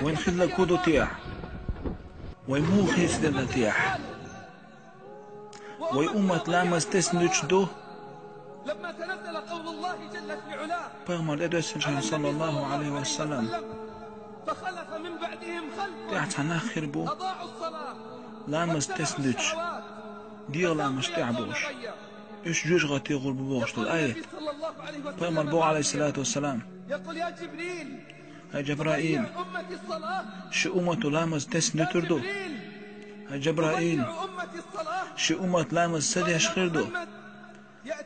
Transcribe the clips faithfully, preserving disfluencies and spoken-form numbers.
Вайн хилларг хӀун ду техьа? Вай муха хийцаделла техьа? Вай уммат ламаз тесна дуьтуш ду? Пайхамар тӀедоьссинчу хенахь, саллаллаху Ӏалайхи ва саллам, тӀехь цхьа нах хир бу, ламаз тесна дуьтуш, дегӀан ламазаш тӀехь болуш, уьш жоьжахате гӀур бу бохуш долу аят. Пайхамар боху, Ӏалайхиссалату вассалам: «ХӀай Жабраил, ши уммато ламаз тесна дуьтур ду? ХӀай Жабраил, ши уммат ламаз ца деш хир ду?»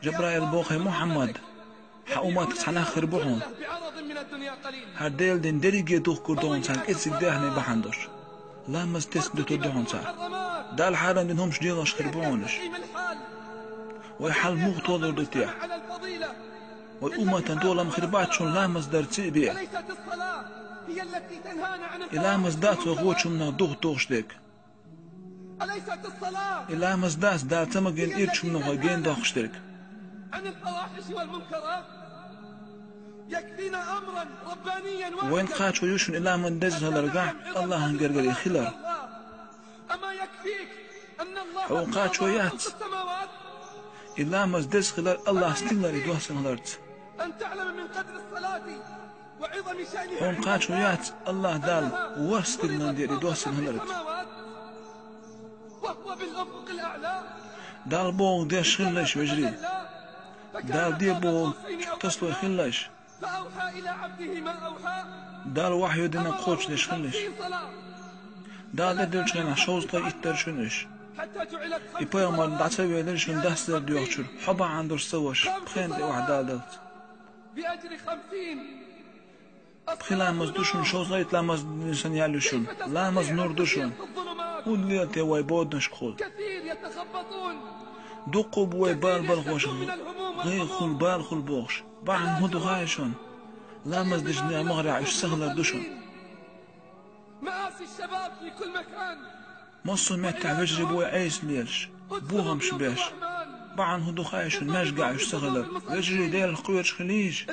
Жабраил боху: «ХӀай Мухьаммад, хьан умматах цхьа нах хир бу хьуна. ХӀара Делан дин дерриге духкур ду хьуна царна кӀеззиг даьхни бахьана долуш. Ламаз тесна дуьтур ду хьуна цара. Далла хьарам дина хӀумаш дегӀаш хир бу хьуна уьш. Вай хьал муха толур ду техьа? Вай умматан толам хир бац шуна ламаз дарций а бен. И ламаз дац вай гӀочу хӀуманах духа тухуш дерг. И ламаз дац Дала ца магийна ирчу хӀуманах вай гена доккхуш дерг. Вайна кхачо ю шуна и ламаз деза хиларгахь Аллахьан гергара и хилар. Хьуна кхачо яц и ламаз деза хилар Аллахьа стигалара и доссина хиларца. Хьуна кхачо яц Аллахь Далла ворхӀ стигалан дера и доссина хиларца. Далла бохург деш хилалаш, вежарий. Далла де бохург чу тасалой хилалаш. Далла вахьйу динарг кхочушдеш хилалаш. Далла тӀедиллинчу хенахь шовзткъе итт дара шуна уьш. И пайхамар дӀа ца велира шуна дас дар доьхучуьра, хьо бахьана долуш ца ваша, пхенна тӀе охьадалдалц. Пхи ламаз ду шуна, шовзткъе итт ламаз дина санна ял ю шуна. Ламаз нур ду шуна. ХӀунда лела те вай боданашкахула? Дуккха а бу вай бала балхош, гӀайгӀа хула, бала хула бохуш. Бахьана хӀун ду хаьий шуна? Ламаз дечу нехан могӀарехь уьш ца хилар ду шуна. Массо а меттехь вежарий бу вай Ӏеса лелаш, бохамаш беш. Бахьана хӀун ду хаьий шуна маьжгахь уьш ца хилар? Вежарий, Делах кхоьруш хилийша.